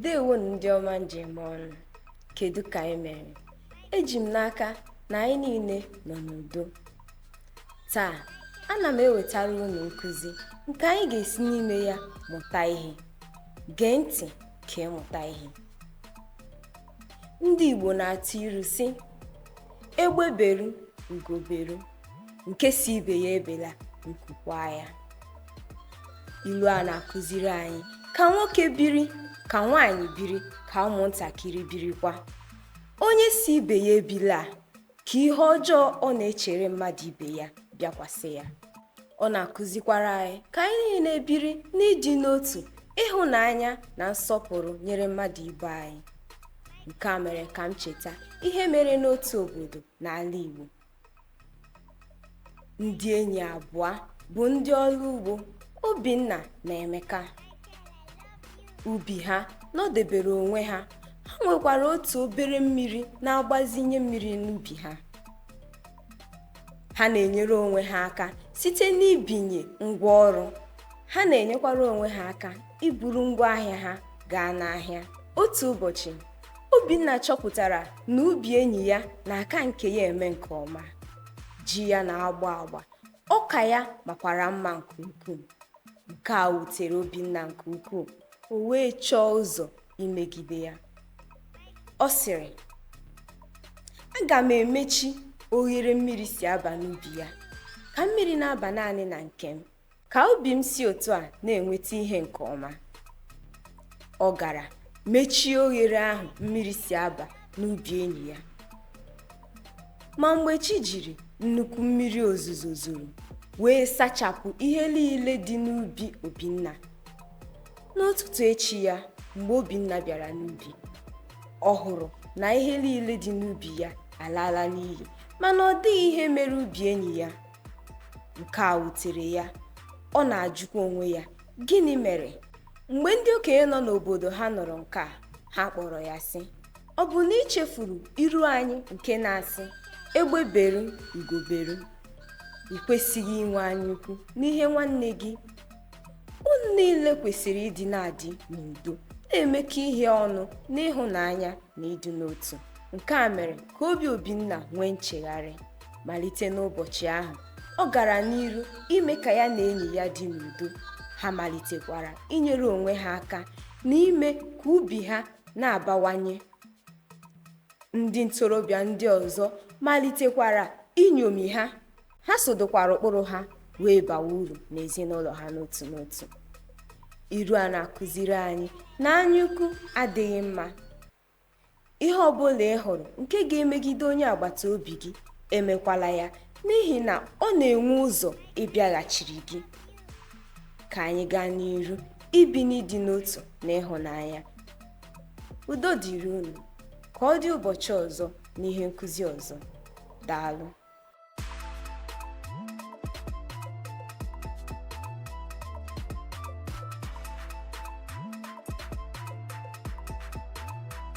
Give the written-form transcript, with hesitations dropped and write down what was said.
Ndewonu ndị ọma njem ọnụ. Kedu ka anyị mere? Eji m n'aka na anyị niile nọ n'udo. Taa, ana m ewetara unu nkụzi nke anyị ga-esi n'ime ya mụta ihe. Gee ntị ka ịmụta ihe. Ndị Igbo na-atụ ilu sị, egbe beru, ugo beru, nke si ibe ya ebela, nku kwaa ya. Ilu a na-akụziri anyị ka nwoke biri, ka nwaanyị biri, ka ụmụntakịrị birikwa. Onye si ibe ya ebila, ka ihe ọjọọ ọ na-echere mmadụ ibe ya bịakwasị ya. Ọ na-akụzikwara anyị ka anyị niile biri n'ịdị n'otu, ịhụnanya na nsọpụrụ nyere mmadụ ibe anyị. Nke a mere ka m cheta ihe mere n'otu obodo n'ala Igbo. Ndị enyi abụọ bụ ndị ọrụ ugbo, Obinna na Emeka. Ubi ha nọdebere onwe ha, ha nwekwara otu obere mmiri na-agbazinye mmiri n'ubi ha. Ha na-enyere onwe ha aka site n'ibinye ngwaọrụ. Ha na-enyekwara onwe ha aka iburu ngwaahịa ha gaa n'ahịa. Otu ụbọchị, Obinna chọpụtara na ubi enyi ya na-aka nke ya eme nke ọma. Ji ya na-agba agba, ọka ya makwara mma nke ukwuu. Nke a wutere Obinna nke ukwuu, o wee chọọ ụzọ imegide ya. Ọ sịrị, aga m emechi oghere mmiri si aba n'ubi ya, ka mmiri na-aba naanị na nke m, ka ubi m si otu a na-enweta ihe nke ọma. Ọ gara mechie oghere ahụ mmiri si aba n'ubi enyi ya. Ma mgbe chi jiri, nnukwu mmiri ozuzo zoro wee sachapụ ihe niile dị n'ubi Obinna. N'ụtụtụ echi ya, mgbe Obinna bịara n'ubi, ọ hụrụ na ihe niile dị n'ubi ya alaala n'iyi, mana ọ dịghị ihe mere ubi enyi ya. Nke a wutere ya, ọ na-ajụkwa onwe ya, gịnị mere? Mgbe ndị okenye nọ n'obodo ha nụrụ nke a, ha kpọrọ ya sị, ọ bụ na ị chefuru iru anyị nke na-asị, egbe beru, ugo beru? Ị kwesịghị inwe anyaukwu n'ihe nwanne gị. Unu niile kwesịrị ịdị na-adị n'udo, na-emekọ ihe ọnụ n'ịhụnanya na ịdị n'otu. Nke a mere ka obi Obinna nwee nchegharị. Malite n'ụbọchị ahụ, ọ gara n'iru ime ka ya na enyi ya dị n'udo. Ha malitekwara inyere onwe ha aka na ime ka ubi ha na-abawanye. Ndị ntorobịa ndị ọzọ malitekwara iṅomi ha. Ha sodokwara ụkpụrụ ha wee bawa uru n'ezinụlọ ha n'otu n'otu. Ilu a na-akụziri anyị na anyaukwu adịghị mma. Ihe ọbụla ị hụrụ nke ga-emegide onye agbata obi gị, emekwala ya, n'ihi na ọ na-enwe ụzọ ịbịaghachiri gị. Ka anyị gaa n'iru ibi n'ịdị n'otu na ịhụnanya. Udo dịrị unu. Ka ọ dị ụbọchị ọzọ n'ihe nkụzi ọzọ. Daalụ.